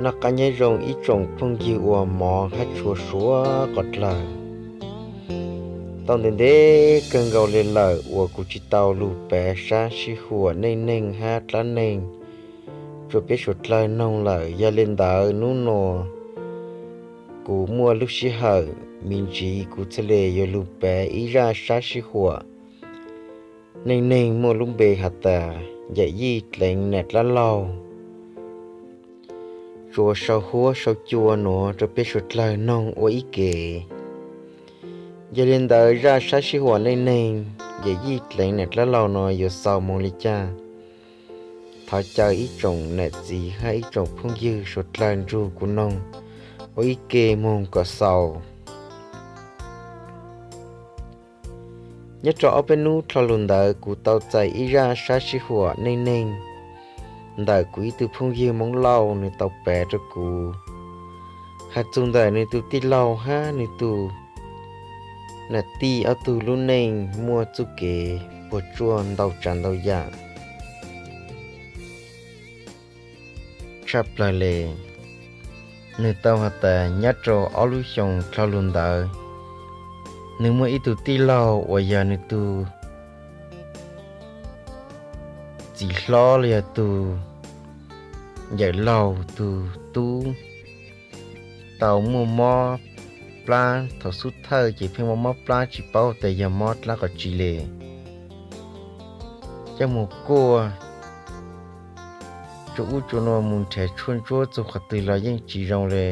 Noj qab nyob zoo ib tsoom phooj ywg uas hmov thiab tshua suav qhov dlawg. Tau ntev ntev kawg nkaus li lawm uas kuv tsis tau lug piav sab sib huam neej neeg hab dlaab neeg rua peb suav dlawg noog lawm. Yog li ntawd hnub nuav kuv muaj lub sij hawm me ntsis, kuv thiaj li yuav lug piav ib zaj sab sib huam neej neeg muaj lub npe has tas Yawm Yij dleev nam dlaab laug, tsuas sau huab sau cua nuav rua peb suav dlawg noog ua ib ke. Yog li ntawd zaj sab sib huam neej neeg Yawm Yij dleev nam dlaab laug no yuav xaus moog li cas, thov caw ib tsoom nam txiv hab ib tsoom phooj ywg suav dlawg nrug kuv noog ua ib ke moog kom xaus. Nyob rau ob peb hnub dlhau lug ntawd kuv tau txais ib zaj sab sib huam neej neeg ntawm kuv ib tug phooj ywg Moob Lauj, nws tau piav rua kuv has txug ntawm nws tug tij laug hab nws tug nam tij ob tug lub neej muaj txuj kev puas tsuaj ntau tsav ntau yam tshaj plawg le. Nws tau has tas nyob rau ob lub xyoo dlhau lug ntawd, nws muaj ib tug tij laug uas yog nws tug txiv hlob los yog tug yawm laug tug tub tau muaj mob plab. Thaum xub thawj ces pheej muaj mob plab tsis paub tas yog mob dlaab qhov tsi le, coj moog kuaj rua ub rua nuav, moog nrhav tshuaj ntsuab txug qhov twg los yeej tsis zoo le.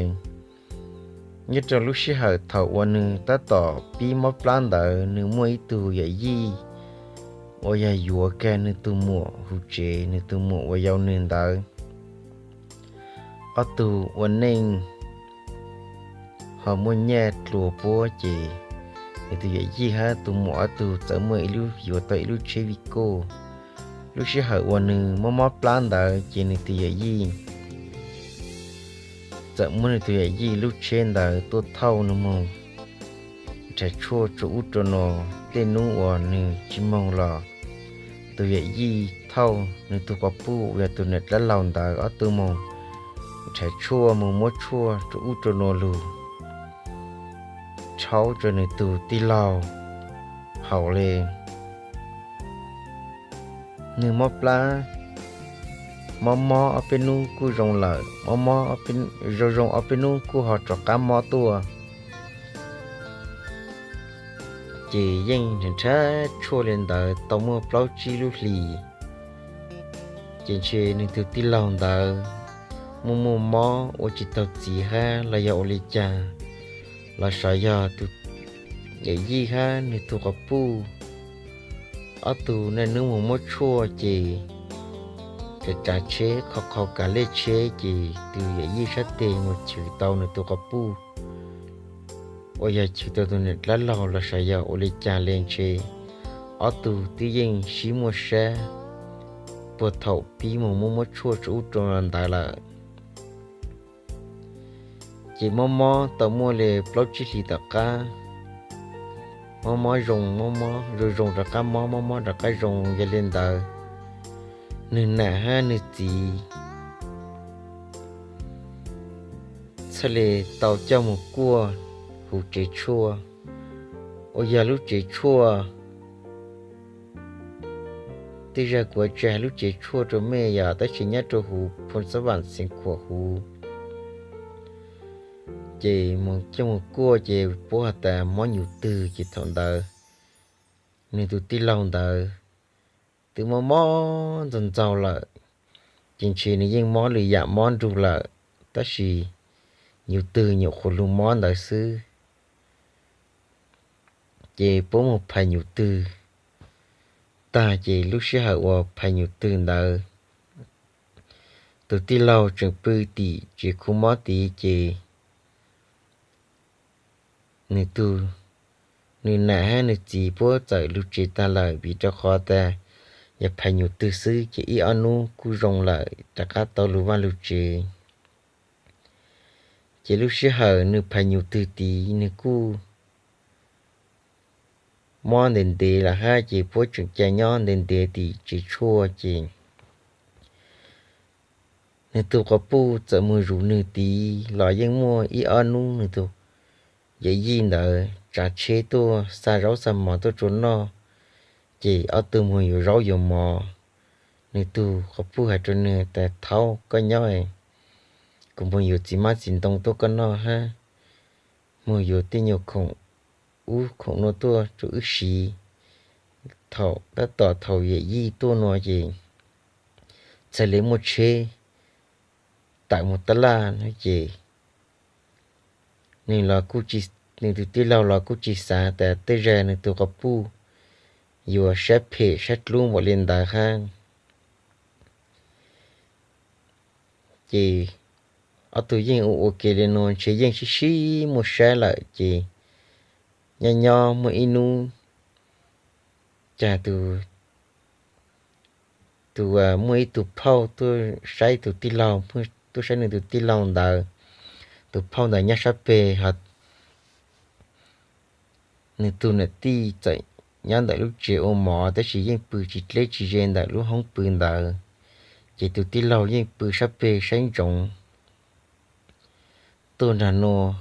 Nyob rau lub sij hawm thaum uas nws tab tom pib mob plab ntawd, nws muaj ib tug yawm yij uas yog yuav kag nws tug muam huv tsev, nws tug muam uas yau nws ntawd. Ob tug ua neej ho muaj nyaj dlua puab ces nws tus yawm yij hab tus muam ob tug txawm muaj ib lub, yuav tau ib lub tsheb vij koj. Lub sij hawm uas nws mob mob plab ntawd ces nws tus yawm yij txawm muab nws tus yawm yij lub tsheb ntawd tuaj thauj nws moog nrhav tshuaj rua ub rua no. Tej nub uas nws tsis moog los tus yawm yij thauj nws tug quas puj uas yog tus nam dlaab laug ntawd ob tug moog nrhav tshuaj, moog muab tshuaj rua ub rua no lug rhaub rua nws tug tij laug haus le. Nws mob plab, mob mob ob peb nub kuj zoo lawm, mob mob, zoo zoo ob peb nub kuj ho rov qab mob tuaj. Ces yeej nrhav tshuaj li ntawd tau muaj plaub tsib lub hlis, ces ntshe nws tug tij laug ntawd muaj muaj mob ua tsis taug txiv hab los yog ua li cas, los sav yog tus yawm yij hab nws tug quas puj ob tug niaj hnub moog muab tshuaj ces kav tsav tsheb, qhov qhov kav lej tsheb ces tus yawm yij sab teg moog chwv tau nws tug quas puj uas yog chwv tau tus nam dlaab laug los sav yog ua li cas le ntshe ob tug twb yeej sib muaj sab puag thaum pib moog muab muab tshuaj rua ub rua no ntawd lawm. Ces mob mob tau muaj li plaub tsib hlis tom qab, mob mob zoo, mob mob zoo zoo rov qab mob, mob mob rov qab zoo. Yog li ntawd, nws nam hab nws txiv txhaj le tau coj moog kuaj huv tsev tshuaj, uas yog lub tsev tshuaj, tej zag kuv tsis has lub tsev tshuaj rua mej yog tab sis nyob rua huv Phoo Xab Vam Xeev Khuam huv. Ces moog coj moog kuaj ces puab has tas mob nyuv twg, ces thaum ntawd nws tus tij laug ntawd twb mob mob ntxaug ntxaug lawm, ces ntshe nws yeej mob lwm yam mob nrug lawm, tab sis nyuv twg nyuam qhuav lug mob ntawd xwb. Ces puab moog phais nyuv twg tag, ces lub sij hawm uas phais nyuv twg ntawd, tus tij laug tseem pw tim tsev khu mob tid, ces nws tus, nws nam hab nws txiv puab txawm lug tsev tag lawm, vim rau qhov tas yog phais nyuv twg xwb ces ib ob nub kuj zoo lawm rov qab tau lug vaaj lug tsev. Ces lub sij hawm nws phais nyuv twg tid nws kuj mob ntev ntev lawm hab, ces puab tseem ca nyob ntev ntev tim tsev tshuaj, ces nws tus quas puj txawm mus zus nws tid los yeej muaj ib ob hnub nws tus yawm yij ntawd tsav tsheb tuaj xa zaub xa mov tuaj rau noj. Ces ob tug mus yuav zaub yuav mov, nws tus quas puj hais rau nws tias, Thaub, koj nyob, kuv mus yuav txiv hmab txiv ntoo tuaj koj noj hab, mus yuav tej nyuag khoom ub khoom no tuaj rau wb siv. Thaum tab tom thaum yawm yij tuaj no ces txhaj li muaj tsheb tawm mus tab laj no ces nws los, nws tus tij laug los kuj tsis xav tias tej zag nws tus quas puj yuav sab phem sab dlub npaum li ntawd hab. Ces ob tug yeej ua ua ke li no ntshe yeej sib sib muaj sab lawm ces nyob nyob muaj ib hnub, cas tus, tus, muaj ib tug phauj tuaj saib tus tij laug, tuaj saib nws tus tij laug ntawd. Tus phauj ntawd nyob sab peg ho nws tus niam tij txawm nyob ntawm lub tsev ua mov tab sis yeej pw tsis dleb tsis ze ntawm lub hoob pw ntawd. Ces tus tij laug yeej pw sab peg saib ntsoov tuaj nrag nuav,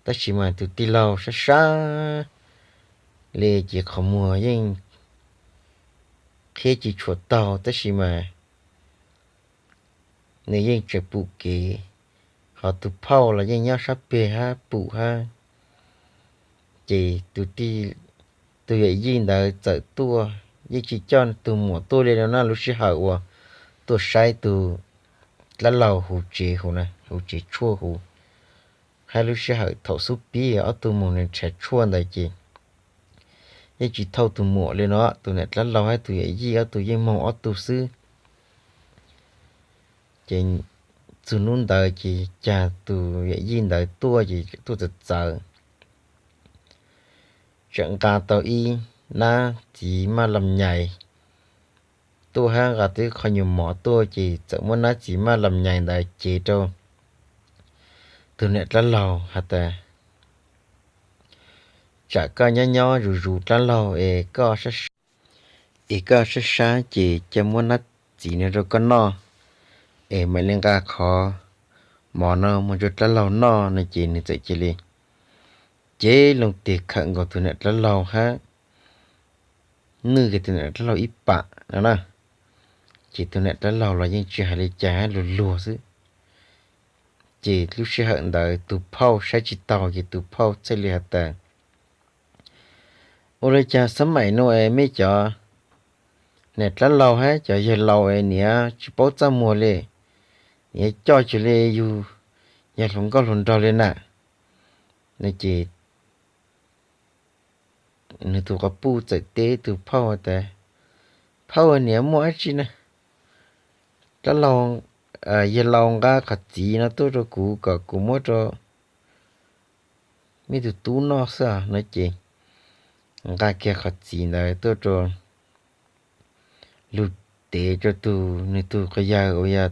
tab sis mas tus tij laug sab sab li ces qhov muag yeej qhib tsis tshua taug tab sis mas nws yeej tseem pum kev, ho tus phauj los yeej nyob sab peg hab pum hab. Ces tus yawm yij ntawd txawm tuaj, yeej tsis coj tus muam tuaj li no na, lub sij hawm uas tuaj saib tus dab laug huv tsev huv, huv tsev tshuaj huv, hab lub sij hawm thaum xub pib ob tug moog nrhav tshuaj ntawd ces yeej tsis thauj tus muam li no, tus niam dab laug hab tus yawm yij ob tug yeej moog ob tug xwb. Ces txug hnub ntawd ces cas tus yawm yij ntawd tuaj ces tuaj txawv txawv, tseem nqa tau ib nab txiv maj lam nyais tuaj hab nqa tau ib qho nyuag mov tuaj ces txawm muab nab txiv maj lam nyais ntawd cev rau tus niam dab laug has tas, tsam koj nyob nyob zuj zus dab laug es koj sab sab ces ca muab nab txiv no rau koj noj, es mam li nqa qhov mov no mus rau dab laug noj no ces nws txawm cia li cev loo tes khawm nkaus tus niam dab laug hab nwj kiag tus niam dab laug ib pam no na. Ces tus niam dab laug los yeej tsis hais li cas hab luag luag xwb. Ces lub sij hawm ntawd tus phauj saib tsis taug ces tus phauj txhaj li has tas, ua li cas xab maim no es mej cov niam dab laug hab cov yawg laus es niam tsis paub txaj muag li, niam coj cuag li yug yog hluas nkauj hluas nraug li na. No ces nws tus quas puj txawm teb tus phauj tas, phauj, niam muaj dab tsi na, dab laug, yawg laus nqa qhov txiv no tuaj rau kuv kom kuv muab rau mej tus tub noj xwb no ces nqa kiag qhov txiv ntawd tuaj rau lug tev rau tus, nws tus quas yawg uas yog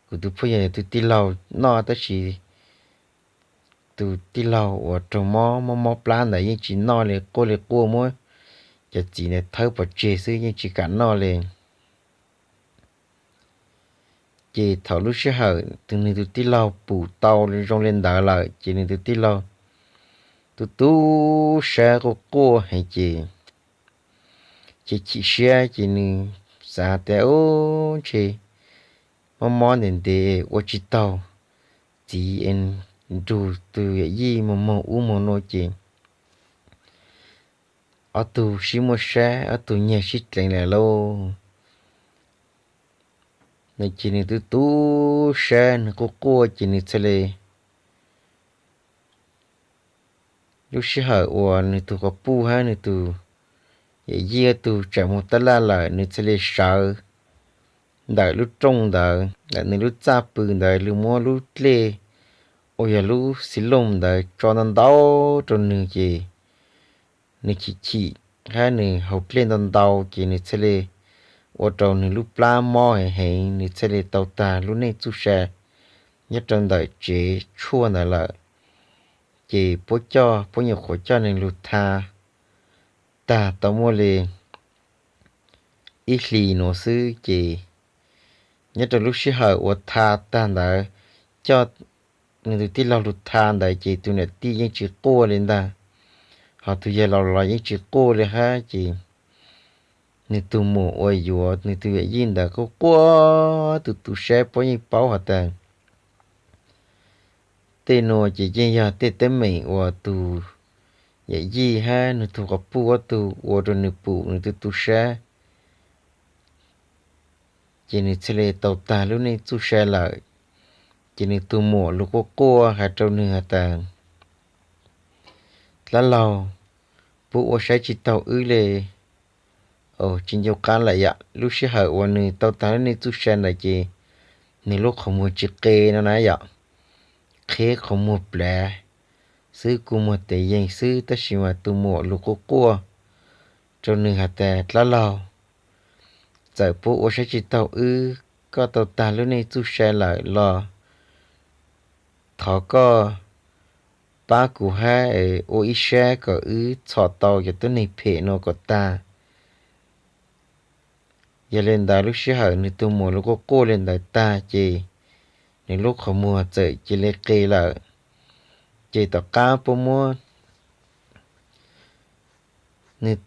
kuv tus phauj yawg tus tij laug noj tab sis tus tij laug uas raug mob mob mob plab ntawd yeej tsis noj li, quaj li quaj muab cov txiv ntawd thawb pov tseg xwb yeej tsis kam noj li. Ces thaum lub sij hawm nws tus tij laug pum tau zoo li ntawd lawm ces nws tus tij laug tu tu siab quaj quaj heev ces chim siab ces nws xav tias, ub, ntshe mob mob ntev ntev ua tsis taug txiv es nrug tus yawm yij moog moog ub moog no ces ob tug sib muaj sab, ob tug nyiag sib dleev lawm lauj. No ces nws tu tu siab nws quaj quaj ces nws txhaj li, lub sij hawm uas nws tus quas puj hab nws tus yawm yij ob tug tseem moog tab laj lawm nws txhaj li sawv ntawm lub rooj ntawd ntawm nws lub txaj pw ntawd lug muab lub dlej uas yog lub xi looj ntawd tso ntau ntau rau nws ces nws chim chim hab nws haus dlej ntau ntau ces nws txhaj li ua rau nws lub plab mob heev heev, nws txhaj li tau tag lub neej txuj sa nyob rau ntawm tsev tshuaj ntawd lawm. Ces puab coj, puab nyuam qhuav coj nws lug tha tag tau muaj li ib hlis nuav xwb ces nyob rau lub sij hawm uas tha tag ntawd, coj nws tus tij laug lug tha ntawd ces tus niam tij yeej tsis quaj li ntag, hos tus yawg laus los yeej tsis quaj li hab ces nws tus muam uas yuav nws tus yawm yij ntawd quaj quaj tu tu siab, puab yeej paub has tas tej nuav ces yeej yog tej teeb meem uas tus yawm yij hab nws tug quas puj ob tug ua rau nws pum nws tu tu siab. Ces nws thiaj li tau tag lub neej txuj sa lawm. Ces nws tus muam lug quaj quaj has rau nws has tas, dlab laug, puab ua saib tsis taug wb le. Tsis nco qab lawm yom, lub sij hawm uas nws tau tag lub neej txuj sa ntawd ces nws lub qhov muag tsis qe no na yom, qheb qhov muag plav xwb, kua muag tes yeeg xwb, tab sis mas tus muam lug quaj quaj rau nws has tas, dlab laug, txawm puab ua saib tsis taug wb, koj tau tag lub neej txuj sa lawm los thov koj pab kuv hab ua ib sab kom wb txhom tau cov tuab neeg phem no kom tag. Yog li ntawd lub sij hawm nws tus muam lug quaj quaj li ntawd tag ces nws lub qhov muag txawm cia li qe lawm. Ces tom qab puab muab nws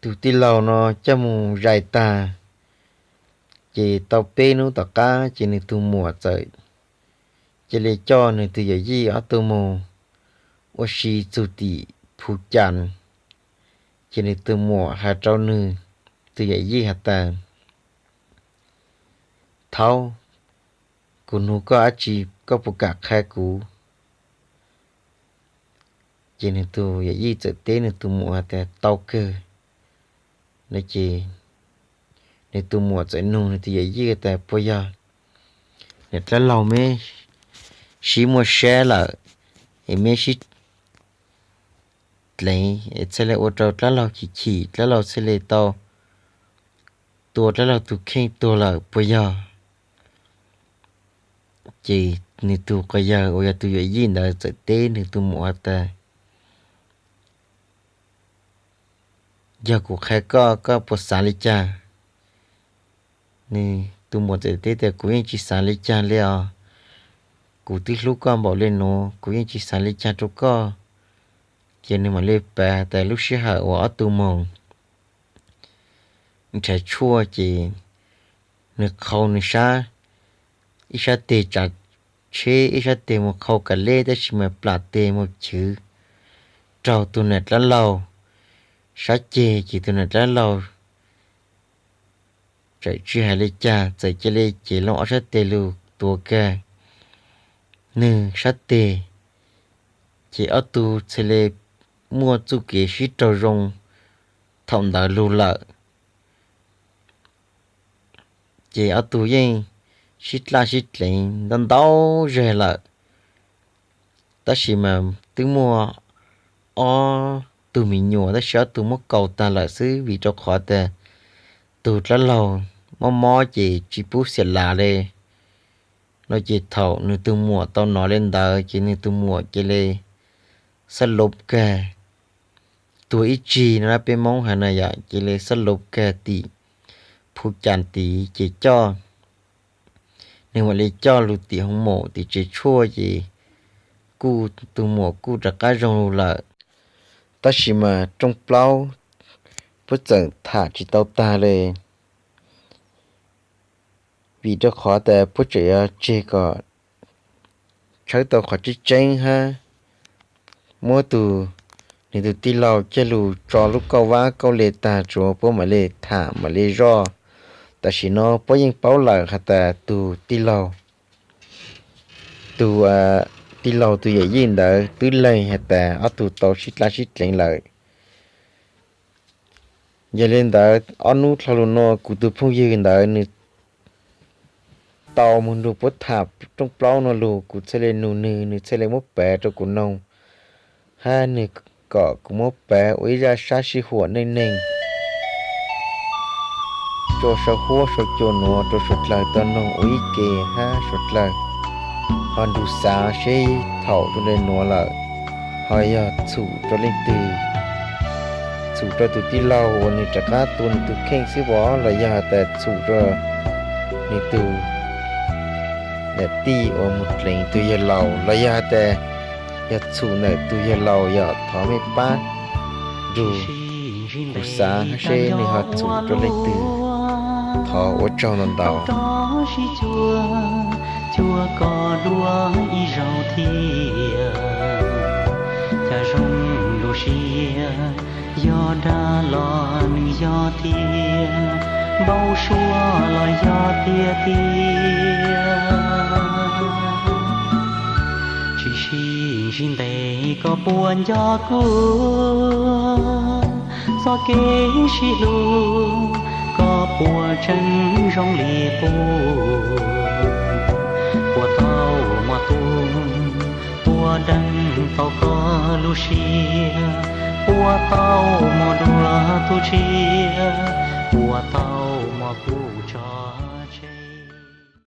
tus tij laug no coj mus zais tag, ces tau peb hnub tom qab ces nws tus muam txawm cia li coj nws tus yawm yij ob tug mus ua si txug tim Phu Cas. Ces nws tus muam has rau nws tus yawm yij has tas, thaub, kuv nug koj dab tsi, koj puas kam qha kuv? Ces nws tus yawm yij txawm teb nws tus muam has tas, tau kawg. Ces nws tus muam txawm nug nws tus yawm yij tas, puas yog niam dlab laug meb sib muaj sab lawm es meb sib dleev es txhaj li ua rau dlab laug chim chim, dlab laug txhaj li tau tua dlab laug tus kheej tuag lawm puas yog? Ces nws tus quas yawg uas yog tus yawm yij ntawd txawm teb nws tus muam has tas, yog kuv qha koj, koj puas xav li cas? Nws tus muam txawm teb tas, kuv yeej tsis xav li cas li os, kuv twb hlub koj npaum li nuav, kuv yeej tsis xav li cas rau koj. Ces nws mam li piav tas lub sij hawm uas ob tug moog nrhav tshuaj ces nws qhau nws sab, ib sab teg tsav tsheb, ib sab teg mus qhau kav leb, tab sis mas plam teg mus chwv raug tus nam dlab laug sab ceg, ces tus nam dlab laug txawm tsis hais li cas, txawm cia li cev loo ob sab teg lug tuav kag nws sab teg, ces ob tug txhaj li muaj txuj kev sib raug zoo thaum ntawd lug lawm. Ces ob tug yeej sib dlaj sib dleev ntau ntau zag lawm, tab sis mas twb muaj ob tug me nyuam, tab sis ob tug muab kaus tag lawm xwb, vim rau qhov tas tus dlab laug mob mob ces tsis pub xiam lav li no. Ces thaum nws tus muam tau nov li ntawd ces nws tus muam cia li xab lub kag, tuag ib tsig no na, peb Moob has na yom, cia li xab lub kag tim Phu Cas tid, ces coj, nws mam li coj lug tim hoo maum tim tsev tshuaj, ces kuj tus muam kuj rov qab zoo lug lawm. Tab sis mas rooj plaub puab txawm tham tsis tau tag li, vim rau qhov tas puab tseem yuav tseg kom tshawb tau qhov tseeb tseeb hab muab tus, nws tus tij laug coj lug tso lub kauj vab kauj le tag tsuav puab mam li tham mam li zoj. Tam sim no puab yeej paub lawm has tas tus tij laug, tus tij laug tus yawm yij ntawd twb lees has tas ob tug tau sib dlaj sib dleev lawm. Yog li ntawd ob hnub dlhau lug no kuv tus phooj ywg ntawd nws tau moog nrug puab tham rooj plaub no lug, kuv txhaj li nug nwg, nwg txhaj li muab piav rau kuv noog, hab nwg kom kuv muab piav ua ib zaj sab sij huam neej neeg rua sau huab sau cua nuav rua suav dlawg tau noog ua ib ke hab suav dlawg ho nrug xav seb thaum rua le nuav lawm ho yog txhum rua leej twg, txhum rua tus tij laug uas nwg rov qab tua nwg tug kheej xwb los yog has tas txhum rua nwg tug yam tij uas mus dleev tus yawg laus los yog hais tias yog txhum ntawm tus yawg laus yom, thov mej pab nrug kuv xav seb nws ho txhum rau leej twg. Thov ua tsaug ntau ntau. Sib cuag, cuag koj dua ib zaug thiab, cas zoo lub siab, yog dag los nws yog tiag, npau suav los yog tiag tiag. Tsis sib ntsib ntev koj puas nco kuv, txoj kev sib hlub koj puas tseem zoo li qub? Puas tau mos tus tua deev tau koj lub siab? Puas tau mos dua tus tshiab? Puas tau mos kuv tso tseg?